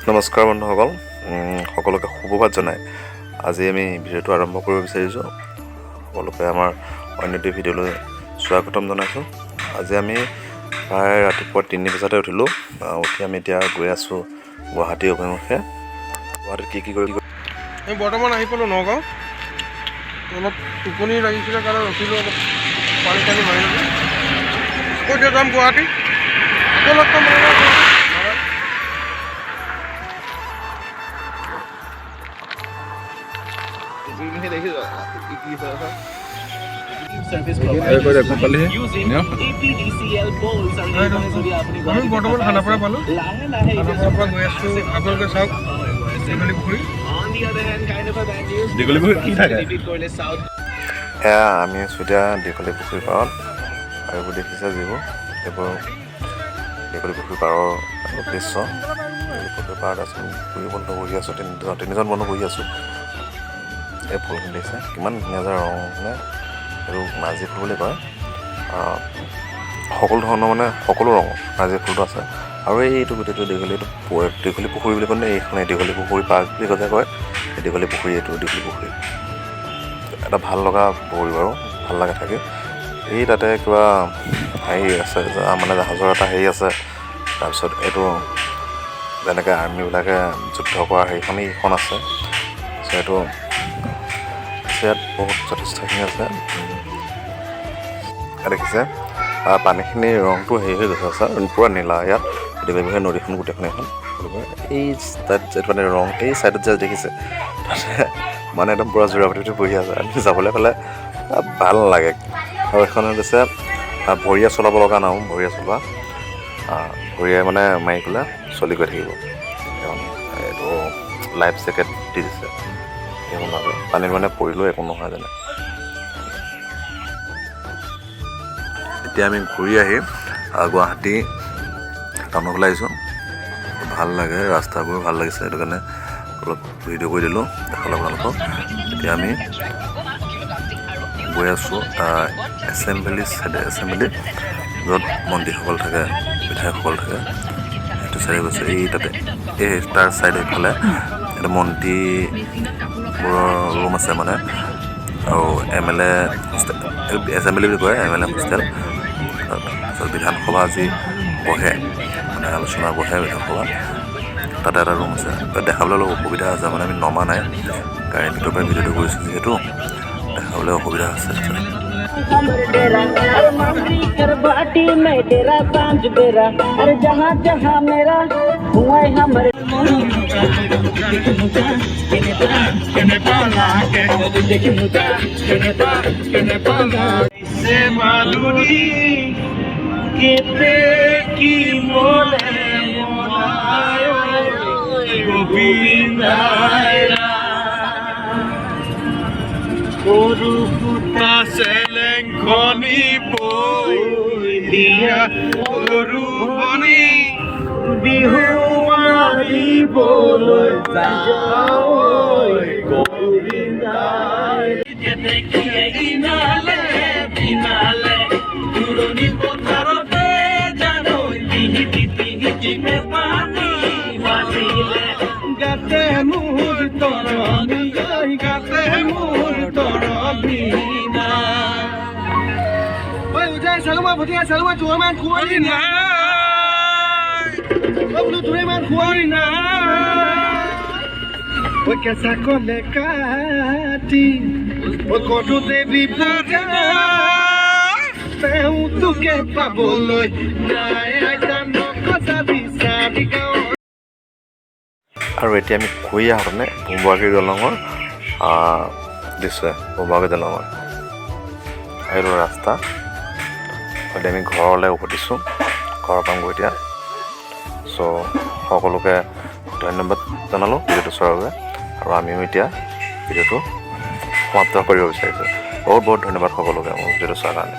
নমস্কাৰ বন্ধুসকল, সকলোকে সুপ্ৰভাত জনাই আজি আমি ভিডিঅ'টো আৰম্ভ কৰিব বিচাৰিছোঁ। সকলোকে আমাৰ অন্য এটি ভিডিঅ'লৈ স্বাগতম জনাইছোঁ। আজি আমি প্ৰায় ৰাতিপুৱা 3 বজাতে উঠিলোঁ। উঠি আমি এতিয়া গৈ আছোঁ গুৱাহাটী অভিমুখে। গুৱাহাটীত কি কি কৰি আমি বৰ্তমান আহি পালোঁ নগাঁও। অলপ টোপনি লাগিছিলে কাৰণে ৰখিলোঁ, অলপ পানী চানী মাৰি ল'লোঁ। আকৌ এতিয়া যাম গুৱাহাটী। আকৌ লগ পাম আপোনালোকক। Bye bye. আমি বৰ্তমান খানাপাৰা পালোঁ। খানাপাৰাৰ পৰা গৈ আছোঁ। আপোনালোকে চাওক দীঘলী পুখুৰী। দীঘলী পুখুৰীত কি থাকে? এয়া আমি আছোঁ এতিয়া দীঘলী পুখুৰী পাৰত আৰু এইবোৰ দেখিছে যিবোৰ, এইবোৰ দীঘলী পুখুৰী পাৰৰ দৃশ্য। দীঘলী পুখুৰী পাৰত আছোঁ, দুই বন্ধু বহি আছোঁ, তিনিজন তিনিজন বন্ধু বহি আছোঁ। এই ফুলখিনি দেখিছে, কিমান ধুনীয়া যে ৰং। মানে এইটো নাৰ্জী ফুল বুলি কয়। সকলো ধৰণৰ, মানে সকলো ৰঙৰ নাৰ্জী ফুলটো আছে। আৰু এইটো গোটেইটো দীঘলী, এইটো দীঘলী পুখুৰী বুলি কয়। এইখন দীঘলী পুখুৰী পাৰ্ক বুলি যে কয়, এই দীঘলী পুখুৰী, এইটো দীঘলী পুখুৰী। এটা ভাল লগা পুখুৰী বাৰু, ভাল লাগে থাকি। এই তাতে কিবা হেৰি আছে, মানে জাহাজৰ এটা হেৰি আছে। তাৰপিছত এইটো যেনেকৈ আৰ্মিবিলাকে যুদ্ধ কৰা হেৰিখন, এইখন আছে। তাৰপিছত এইটো আছে। ইয়াত বহুত যথেষ্টখিনি আছে। ইয়াত দেখিছে, পানীখিনিৰ ৰংটো হেৰি হৈ গৈছে আছে, পূৰা নীলা। ইয়াত দীঘলী পুখুৰী নদীখন গোটেইখন এখন। এই তাত যে মানে ৰং, এই চাইডত যে দেখিছে, তাতে মানে একদম পূৰা যোৰা পাতি বহি আছে। আমি যাবলৈ পালে ভাল নালাগে। আৰু এখন হৈছে ভৰিয়ে চলাব লগা নাও। ভৰিয়ে চলোৱা, ভৰিয়ে মানে মাৰি পেলাই চলি গৈ থাকিব। এখন এইটো লাইফ জেকেট দি দিছে এইখন নাৱত। পানীত মানে পৰিলেও একো নহয় যেনে। এতিয়া আমি ঘূৰি আহি গুৱাহাটী টাউনৰ ফালে আহিছোঁ। ভাল লাগে, ৰাস্তাবোৰ ভাল লাগিছে। সেইটো কাৰণে অলপ ভিডিঅ' কৰি দিলোঁ, দেখালোঁ আপোনালোকক। এতিয়া আমি গৈ আছোঁ এছেম্বলি চাইডে। এছেম্বলি য'ত মন্ত্ৰীসকল থাকে, বিধায়কসকল থাকে, সেইটো চাইডে গৈছোঁ। এই তাতে, এই তাৰ চাইডে ইফালে এটা মন্ত্ৰীবোৰৰ ৰুম আছে মানে। আৰু এমএলএ হোষ্টেল, এছেম্বলি বুলি কয়, এমএলএ হোষ্টেল। তাৰপিছত বিধানসভা যি বহে, মানে আলোচনা বহে বিধানসভা, তাতে এটা ৰুম আছে। তাত দেখাবলৈ অলপ অসুবিধা আছে, মানে আমি নমা নাই, গাড়ীৰ ভিতৰৰ পৰা ভিডিঅ'টো কৰিছোঁ যিহেতু দেখাবলৈ অসুবিধা আছে। हमर डेरा, अरे मामरी कर बाटी में डेरा सांझ बेरा, अरे जहाँ जहाँ मेरा हुआ हमर। কেতে কি বলে গোবিন্দায়রা সৰু সূতা চেলেংখনি বৈ দিয়া সৰু ভনী বিহু মাৰিবলৈ যাওঁ গোবিন্দাই ইনালে বিনালে দূৰণি পথাৰতে জানো তিহিতি তিহিতি পানী বাজিলে। গাতে মোৰ তৰণি, গাতে মোৰ তৰণি। ঐ উজাই চালুমা ভটিয়া চালুমা, তোৰ ইমান কুঁৱৰী নাই। অ বোলো তোৰ ইমান কুঁৱৰী নাই। ঐ কেঁচা কলে কাটি ঐ কতো দেৱী পূজা, তেওঁ তোকে পাবলৈ নাই। আইতা নকচাবি চাৰি গাঁৱৰ। আৰু এতিয়া আমি ঘূৰি আহোঁতে ভোমোৰাগুৰি দলঙৰ দৃশ্য, ভোমোৰাগুৰি দলঙৰ এইটো ৰাস্তা। এতিয়া আমি ঘৰলৈ উভতিছোঁ, ঘৰ পামগৈ এতিয়া। চ' সকলোকে ধন্যবাদ জনালোঁ ভিডিঅ'টো চোৱাৰ বাবে। আৰু আমিও এতিয়া ভিডিঅ'টো সমাপ্ত কৰিব বিচাৰিছোঁ। বহুত বহুত ধন্যবাদ সকলোকে মোৰ ভিডিঅ'টো চোৱাৰ কাৰণে।